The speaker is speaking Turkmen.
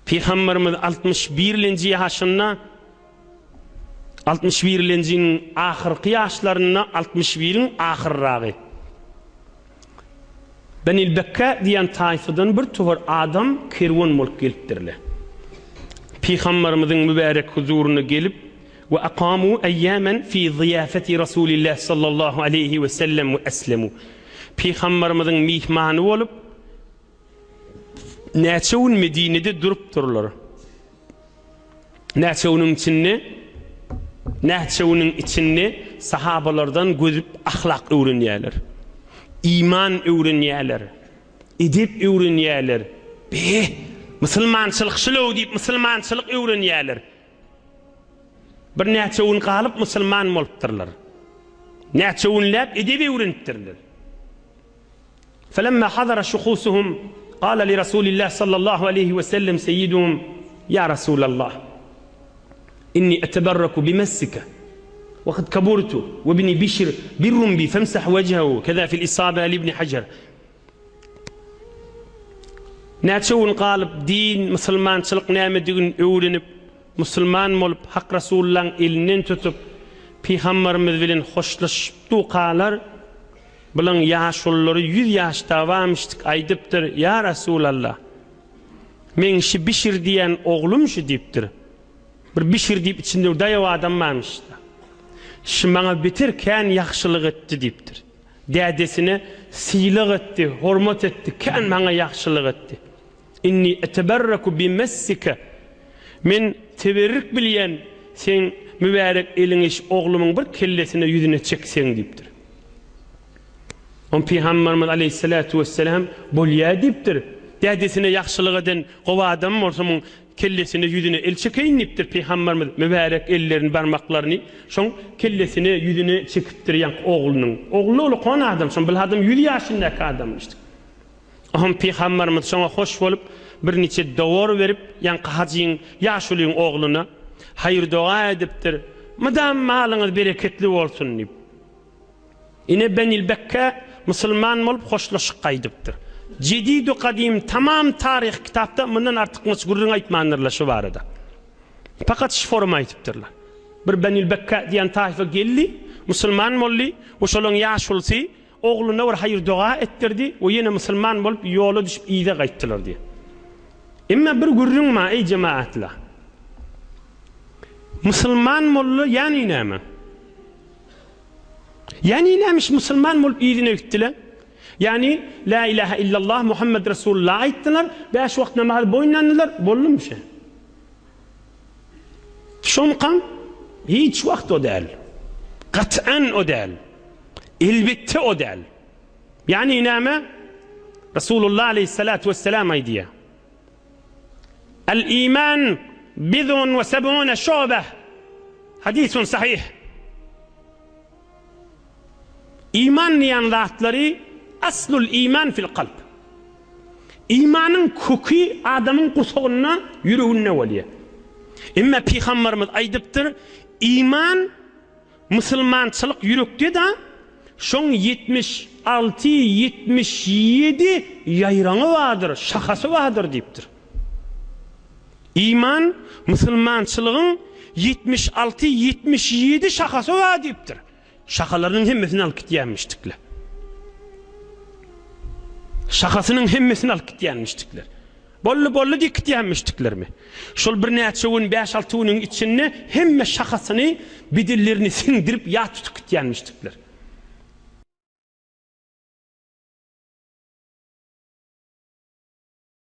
Pygamberimiz 61-lenji ýaşynda 61-lenjiniň ahyrky ýaşlarynda 61-iň ahyrragy. Benil Bekkä diýen taýfadan bir topar adam kerwen bolup gelipdirler. Pygamberimiziň mübärek huzuryna gelip, we akamu eýýamen fi zyýafeti Rasulillah sallallahu aleýhi we sellem we eslemu. Pygamberimiziň myhmany bolup, näçe gün Medinede durupdyrlar. Näçe günüň içinde näçe günüň içinde sahabalardan gözüp ahlak öwrenýärler. Iman öwrenýärler. Edep öwrenýärler. Be, musulmançylyk şulow diýip musulmançylyk öwrenýärler. Birnäçe gün galyp musulman bolupdyrlar. Näçe günläp edep öwrenipdirler. Felemma hadara şuhusuhum gala li Rasulillah sallallahu aleýhi we sellem seyyiduhum Ýa Rasulallah inni eteberreku bimessike we kad kaburtu we ibni Bişr birrun bi femsah wejhehu keza fil isabe li ibni Hajar Näçe gün galyp din, musulmançylyk nämedigini öwrenip, musulman bolup Hak Rasullaň elinden tutup, Pygambarymyz bilen hoşlaşyp dukalar, Bulaň ýaşululary ýüz ýaşda bamyşdyk aýdypdyr, Ýa Resulallah! Meň şi Bişir diýen oglum şi diýipdir. Bir Bişir diýip içinde bir daýaw adam barmyş-da. Şi maňa beter kän ýagşylyk etdi diýipdir. Dädesine sylag etdi, hormat etdi, kän maňa ýagşylyk etdi. Inni eteberreku bimessike, Men teberrik bilýän seň mübärek eliňi şu oglumyň bir kellesine ýüzüne çekseň diýipdir. Oň Pygamberimiz aleýhissalatu wesselam bolýa diýipdir. Dädesine ýagşylyk eden gowy adam bolsa muň kellesine ýüzüne el çekeýin diýipdir. Pygamberimiz mübärek ellerini barmaklaryny şoň kellesine ýüzüne çekipdir ýaňky oglunyň. Ogly ulakan adam şoň bil adam ýüz ýaşyndaky adamyşdyk. Oňa Pygamberimiz şoňa hoş bolup, birniçe dowar berip, ýaňky hajyň, ýaşulyň ogluna haýyr-doga edipdir, Mydam malyňyz bereketli bolsun diýip. Ine Benil Bekkä musulman bolup hoşlaşyk gaýdypdyr. Jedidu-gadym tamam taryhy kitapda mundan artykmaç gürrüň aýtmandyrlar şu barada. Pakat şu forma aýdypdyrlar. Bir Benil Bekkä diýen taýfa geldi, musulman boldy we şolaryň ýaşulusy Ogluna bir haýyr-doga etdirdi we ýene musulman bolup ýola düşüp yza gaýtdylar diýýär. Emma bir gürrüň bar eý jemagatlar. Musulman boldy ýany näme? Ýany nämiş musulman bolup yzyna gitdiler? Ýany la ilaha illallah Muhammed Resulullah aýtdylar, bäş wagt namaz boýunlandylar, boldumy şe? Şomkaň hiç wagt o däl. Gat'an o däl. Elbetde o däl. Ýagny näme? Resulullah aleýhissalatu wesselam aýdýar. El-iman bid'un we seb'une şu'beh. Hadisun sahih. Iman diýen zatlary aslul iman fil kalp. Imanyň köki adamyň gursagynda, ýüreginde bolýar. Emma pygamberimiz aýdypdyr, iman Musulmançylyk ýürekde-da, şoň 76, 77 ýaýraňy bardyr, şahasy bardyr diýipdir. Iman, musulmançylygyň 76, 77 şahasy bar diýipdir. Şahalarynyň hemmesini alyp gitýänmişdikler. Şahasynyň hemmesini alyp gitýänmişdikler. Boldy, boldy diýip gitýänmişdiklermi? Şol birnäçe gün, bäş-alty günüň içinde hemme şahasyny, bedenlerini siňdirip, ýat tutup gitýänmişdikler.